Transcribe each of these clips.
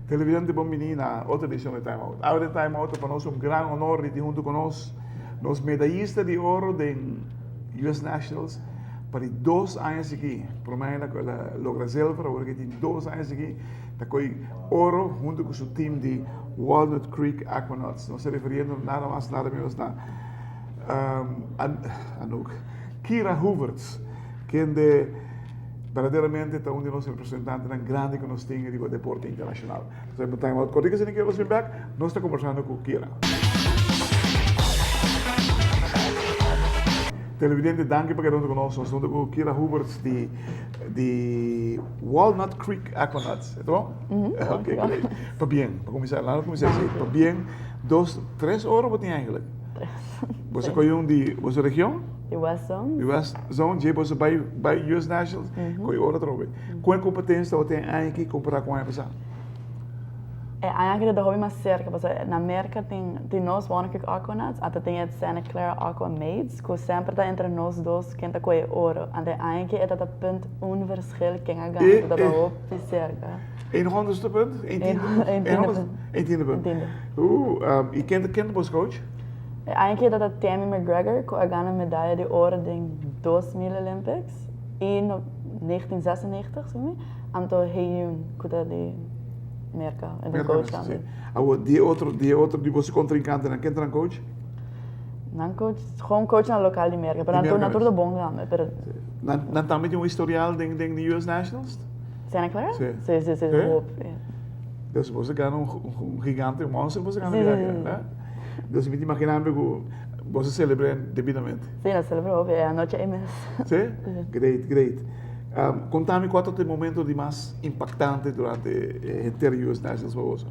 Televidente bon bini na otro edicion di Time Out. Awe den Time Out ta pa nos un gran honor di tin hunto cu nos nos medayista di oro den US Nationals pa di dos aña sigui. Prome aña el a logra zilver, awor ke tin dos aña sigui ta koy oro hunto cu su team di Walnut Creek Aquanauts. Nos ta referiendo nada mas nada menos na Anouk Kira Hoevertsz, kende berdaderamente ta un di nos representantenan grandi ku nos tin riba deporte internashonal. Nos ta time out kòrtiku asina ke nos bin bèk, nos ta kombersando ku Kira. Televidente danki pa keda huntu ku nos. Nos ta huntu ku Kira Hoevertsz di di Walnut Creek Aquanauts. E ta bon? Ok, great. Pabien, pa kuminsá, laat nos kuminsá esei. Pabien, dos, tres oro bo tin eigenlijk? Boso koe un di boso region? Di West Zone. Di West Zone, dje boso bai bai US Nationals, koe oro atrobe. Kuen kompetensia tabata e aña aki kompará ku aña pasá? E aña aki ta hopi mas serka, pasobra na Merka tin tin nos Walnut Creek Aquanauts, anto tin e Santa Clara Aqua Maids, ku semper ta entre nos dos ken ta koe e oro. Anto e aña aki e ta ta punt un verschil ken a gana, ta ta hopi serka. Eén honderdste punt? Eén tiende punt? Eén tiende punt. Eén tiende punt. Eén tiende. Oeh, y ken ken ta boso coach? E aña aki ta Tammy McGregor cu a gana medaya di oro den 2000 Olympics y no 1996 si mi, anto Heyun cu ta di Merca, e ta coach tambe. Awor di e otro, di e otro di boso contrincantenan, ken ta nan coach? Nan coach, gewoon coachnan local di Merca, pero nan tur ta bon tambe, pero. Nan nan tambe tin un historial den den di US Nationals? Santa Clara? Sí. Sí, sí, sí, hopi. Dus boso gana un gigante, un monster boso gana di aki, né? Dus mi ta imagina mi ku boso selebr'é debidamente. Sí, nos selebr'é hopi, e anochi ei mes. Sí? Great, great. Konta mi kua ta e momento di mas impaktante durante henter US Nationals pa boso?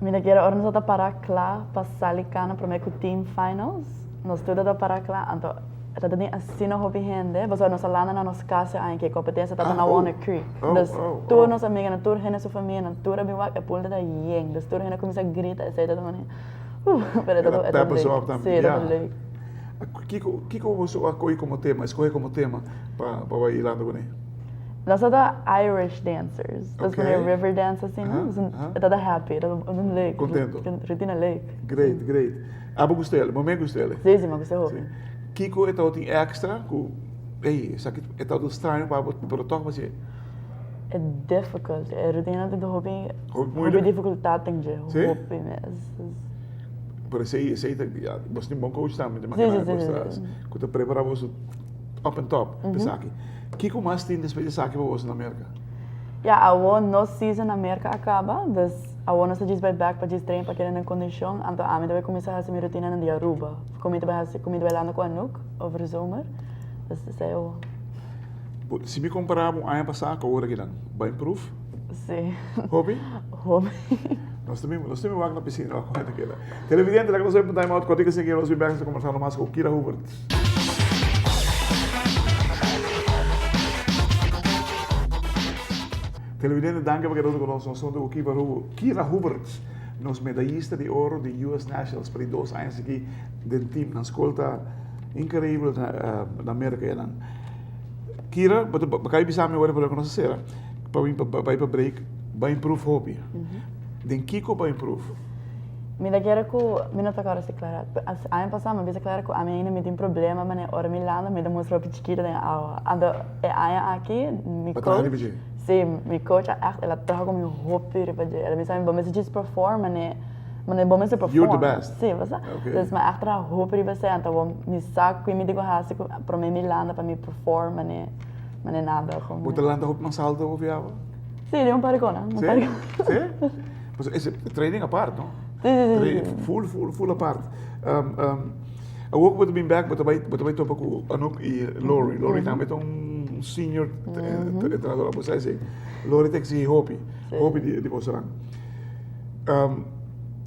Mi ta kere ora nos a ta pará kla pa sali kana promé ku team finals, nos tur ta ta pará kla, anto E ta tene asina hopi hende, pasobra nos a landa na nos kas e aña ku e kompetensia tabata na Walnut Creek. Dus tur nos amiganan, tur hende su famianan, tur a bin wak, e pool tabata yen. Dus tur hende a kuminsá grita, esei tabata manera, uh, pero e tabata leuk. Sí, e tabata leuk. Kiko, kiko boso a kohe komo tema, eskohe komo tema pa pa bai landa kuné? Nos tabata Irish dancers. Dus manera river dance asina. E tabata happy, e tabata leuk. Kontento. Rutina leuk. Great, great. Abo gusta el? Bo me gusta el? Sí, sí, mi gusta hopi. Kiko e tabatin extra ku, ey, esaki e tabata straño pa bo, pero tòg bo hasié? E difficult, e rutina tin hopi, hopi dificultad den dje, hopi mes. Pero esei, esei ta, bo tin bon coach tambe, te imaginá ku ta, ku ta prepará boso up and top pa esaki. Kiko mas tin despues di esaki pa boso na Merka? Ya, awor nos season na Merka a kaba, dus awor nos ta djis bai bek pa djis train pa keda den kondishon, anto ami ta bai kuminsá hasi mi rutinanan di Aruba. Ku mi ta bai hasi, ku mi ta bai landa ku Anouk over zomer, dus esei awor. Si mi kompará bo aña pasá ku awor akinan, bo a improve? Si. Hopi? Hopi. Nos ta bin, nos ta bin wak na pisina wak ku hende keda. Televidente, laga nos bai pa un time out kòrtiku esei nos bin bek nos ta kombersando mas ku Kira Hubert. Televidente, danki pa keda huntu ku nos. Nos huntu ku Kira Hubert, nos medayista di oro di US Nationals pa di dos aña sigui den team. Nan skol ta increibel na Merka einan. Kira, bo ta kai bisa mi ora ku nos a sera pa bai pa break, bai improve hopi. Den kiko bai improve? Mi ta kere ku mi no ta kòrda si Clara. Aña pasá mi a bisa Clara ku ami ainda mi tin problema manera ora mi landa mi ta mustra hopi chikito den awa. Anto e aña aki mi coach, si, mi coach a ègt el a traha ku mi hopi riba dje. El a bisa mi bo mester djis perform manera manera bo mester perform. You're the best. Si, bo sa. Dus mi a ègt traha hopi riba esei anto awor mi sa ku mi tin ku hasi ku promé mi landa pa mi perform manera manera nada. Bo ta landa hopi mas alto hopi awa? Si, den un par di kona. Si? Si? Pues ese training apart, no? Sí, sí, sí. Full, full, full apart. Um, um, awor ku bo ta bin back, bo ta bai, bo ta bai topa ku Anouk i Lori. Lori tambe ta un senior entrenador, bo sa esei. Lori ta exigi hopi, hopi di, di bosonan. Um,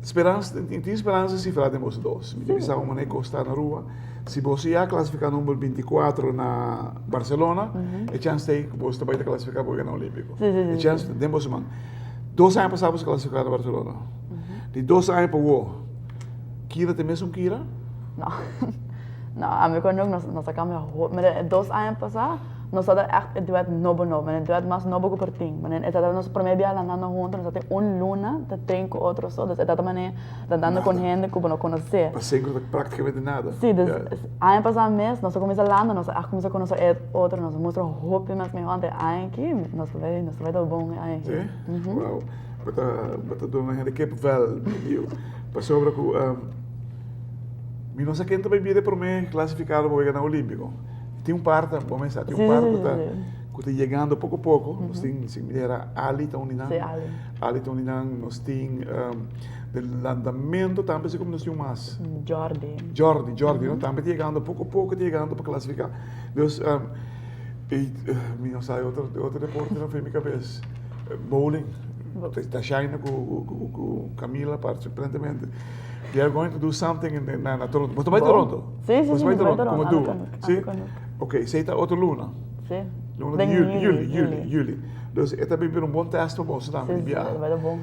Speransa, tin speransa sifrá den boso dos. Mi ta bisa un manera ku sta na Aruba. Si boso ya klasifiká number bintikuatro na Barcelona, e chans ta ei ku boso ta bai ta klasifiká pa Weganan Olímpiko. E chans ta den boso man. Dos aña pasá boso klasifiká na Barcelona. Di dos aña pa wou, Kira ta e mesun Kira? No. No, ami ku Anouk nos nos a kambia hopi. Mira, e dos aña pasá nos tabata ègt e duèt nobo nobo, e duèt mas nobo ku por tin. Manera e tabata nos promé biaha landando huntu, nos a tin un luna ta train ku otro so, dus e tabata manera landando ku hende ku bo no konosé. Pa sinkro ta práktikamente nada. Sí, dus aña pasá mes nos a kuminsá landa, nos a ègt kuminsá konosé e otro, nos a mustra hopi mas mihó anto e aña aki nos ta bai nos ta bai ta bon e aña aki. Sí? Wow. Bo ta bo ta duna hende kippenvel, mi diu. Pasobra ku Mi no sa ken ta bai bira e prome klasifikado pa wega na Olímpiko. Tin un par ta, bo mester sa, tin un par ku ta ku ta yegando poko poko. Nos tin, si mi era Ali ta un di nan. Sí, Ali. Ali ta un di nan. Nos tin den landamentu tambe si komo nos tin un mas. Jordi. Jordi, Jordi, no? Tambe ta yegando poko poko ta yegando pa klasifiká. Dus i mi no sa e otro otro deporte nan for mi kabes. Bowling. Ta Shaina ku ku Camila aparentemente. They are going to do something in the, na, na Toronto. Bo ta bai Toronto? Sí, sí, Bo sí, ta bai mi bai Toronto, Toronto. como Ando duo. con, Sí? ando con. Ok, esei ta otro luna. Sí. Luna di Den juli, juli, juli, juli, juli. juli. Dus e ta bin un bon test pa boso tambe Sí, di sí, biaha. e bai ta bon.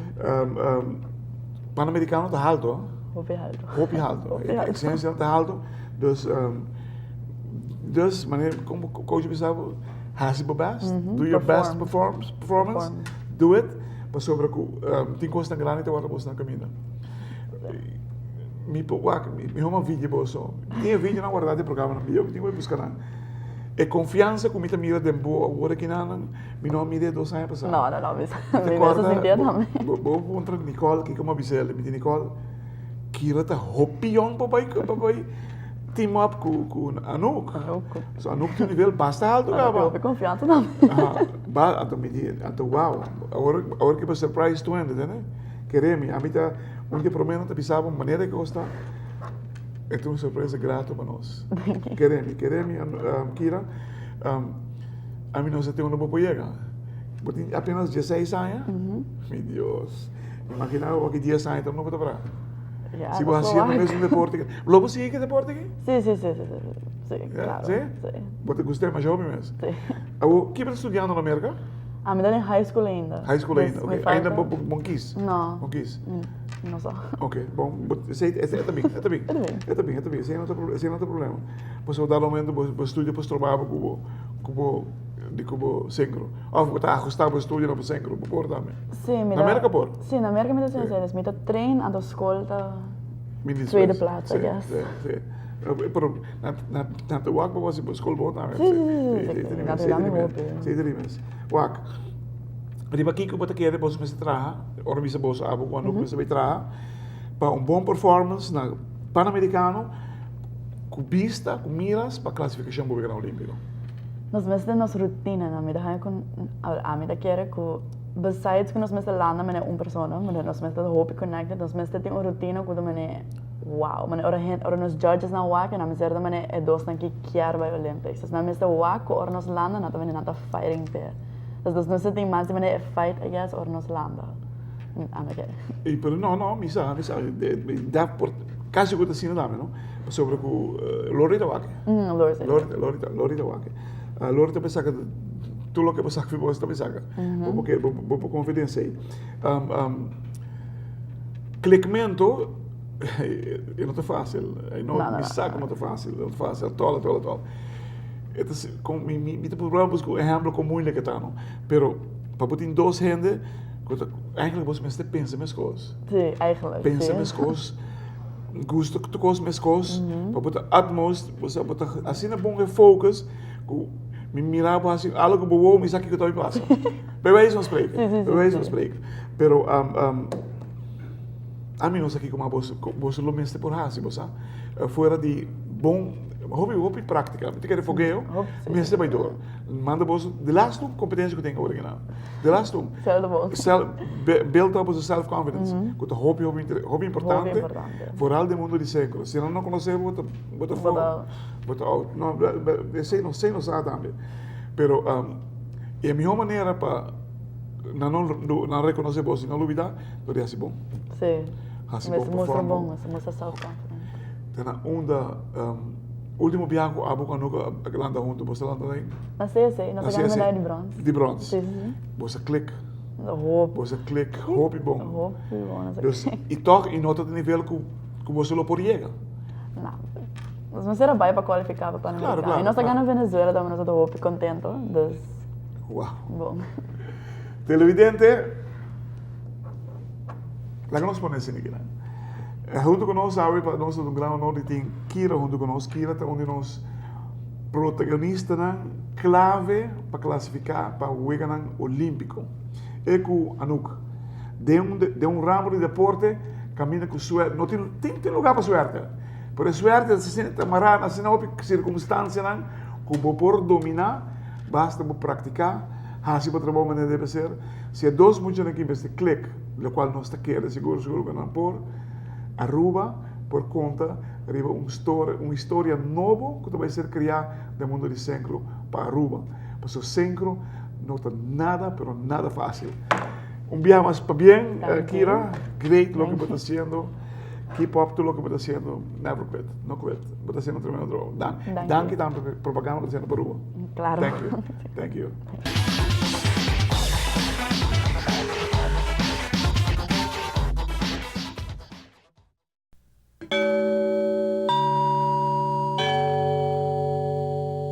Panamericano ta halto, ah? Hopi halto. Hopi halto. Hopi halto. Exigencia ta halto. Dus, dus manera como coach bisa bo, hasi bo best, do your best Perform. performance, Perform. do it, pasobra cu tin cosnan grandi ta warda boso na caminda. Mi por wak, mi homa video boso. Tin e videonan guardá den programanan bieu, mi tin ku bai buska nan. E konfiansa ku mi ta mira den bo awor aki nan, mi no a mira e dos aña pasá. No, no, no, mi sa sintié tambe. Bo bo puntra Nicole kiko mi a bisa el, mi di Nicole, Kira ta hopi yòn pa bai pa bai team up ku ku Anouk. Anouk. So Anouk tin un nivel basta alto kaba. Anouk tin hopi konfiansa tambe. Aha, ba, anto mi di, anto wow, awor awor ke bo surprise tur hende, tende? Kere mi, ami ta un di e promenan ta bisa bo manera ku kos ta, e ta un sorpresa grato pa nos. Kere mi, kere mi Kira, ami no sa te unda bo por yega. Bo tin apenas dieseis aña? Mi Dios, imagina bo aki dies aña ta unda bo ta para. Si bo hasiendo mesun deporte, lo bo sigui ki deporte aki? Si, si, si, si, si, klaro. Si? Si. Bo ta gusta e masha hopi mes? Si. Awor, ki bo ta studiando na Merka? Ami ta den high school ainda. High school ainda, ok. Ainda bo bon kies? No. Bon kies? No sa. Ok, bon, esei e ta bin, e ta bin. E ta bin. E ta bin, e ta bin, esei no ta esei no ta problema. Pasobra dado momento bo bo studio por stroba bo ku bo ku bo di ku bo sinkro. Of bo ta ahusta bo studio na bo sinkro, bo por tambe. Si, mi ta. Na Merka por? Si, na Merka mi ta studia, mi ta train anto skol ta tweede plaats, I guess. Si, si, si. Pero na na ta wak bo hasi bo skol bon tambe. Si, si, si, si, na ta yuda mi hopi. Si, ta rimes. Wak, riba kiko bo ta kere boso mester traha, ora mi bisa boso abo ku Anouk mester bai traha, pa un bon performance na Panamericano ku bista, ku miras pa klasifikashon pa Weganan Olímpiko? Nos mester nos rutina nan, mi ta haña ku, ami ta kere ku besides ku nos mester landa manera un persona, nos mester ta hopi connected, nos mester tin un rutina ku ta manera. Wow, mane ora hende, ora nos judges nan wak, nan mester ta mane e dosnan ki kier bai Olympics. Dus nan mester wak ku ora nos landa nan ta mane nan ta fighting p'e. Dus nos mester tin mas di mane e fight I guess ora nos landa. Anda ke. Ey pero no no mi sa mi sa da por casi ku ta asina tambe no pasobra ku Lori ta wak. Lori ta Lori Lori ta Lori ta wak. Lori ta bisa tur loke bo sa fi bo ta bisa bo por ke bo por konfia den esey. Klikmento e no ta fácil. E no, mi sa ku no ta fácil, no ta fácil at all, at all, at all. E ta kon mi mi ta proba buska un ehèmpel kon moeilijk e ta no. Pero pa bo tin dos hende ku ta eigenlijk bo mester pensa meskos. Sí, eigenlijk, Pensa sí. meskos, gusta tur kos meskos, pa bo ta utmost, bo sa bo ta asina bon gefocus ku mi mira bo hasi algu bo wou mi sa kiko ta bai pasa. Bij wijze van spreken. Sí, sí, sí, Bij wijze van sí. spreken. Pero ami no sa kiko mas boso boso lo mester por hasi, bo sa. Fuera di bon hopi hopi práktika. Mi ta kere fogeo, Hopi, sí. mester bai dor. Manda boso de laatste un kompetensia ku tin awor aki nan. De laatste un. Sel de bos. Sel build up boso self confidence. Ku ta hopi hopi hopi importante. Hopi importante. Vooral den mundo di senkro. Si nan no konosé bo, bo ta bo ta Bo ta bo ta out. No, esei no esei no sa tambe. Pero E mihó manera pa nan no nan rekonosé bo si no lubidá, dor di hasi bon. Sí. Hasi bon Mester mustra perform. bon, mester mustra self confidence. Te na unda ultimo biaha ku abo ku Anouk a lanta huntu, boso a lanta den? Na CSA, nos Na a gana CSA. medaya di brons. Di brons. Si, si, si. Boso a klik. Hopi. Boso a klik hopi bon. Hopi bon nos a Dus, klik. i tòg i no ta te nivel ku ku boso lo por yega. No. Nos mester a bai pa kualifiká pa Claro, Panamericano. claro, I nos a claro. gana Venezuela tambe, nos a ta hopi kontento, dus Wow. bon. Televidente, Laga nos pone asina kinan. Hunto ku nos awe pa nos ta un gran honor di tin Kira hunto ku nos. Kira ta un di nos protagonistanan klave pa klasifiká pa Weganan Olímpiko. E ku Anouk. Den un den un ramo di deporte kaminda ku suerte no tin tin tin lugá pa suerte. Pero e suerte ta mará na asina hopi sirkunstansianan ku bo por dominá basta bo praktiká, hasi bo trabou manera debe ser. Si e dos muchanan aki mester klik, lokual nos ta kere sigur sigur ku nan por, Aruba por konta riba un storia, un historia nobo ku ta bai ser kriá den mundu di Senkro pa Aruba. Pasobra Senkro no ta nada, pero nada fásil. Un biaha mas pabien, Kira, great loke bo ta hasiendo. Keep up tur loke bo ta hasiendo, never quit, no quit. Bo ta hasiendo un tremendo trabou. Danki. Danki tambe pa e propaganda bo ta hasiendo pa Aruba. Claro. Thank you. Thank you.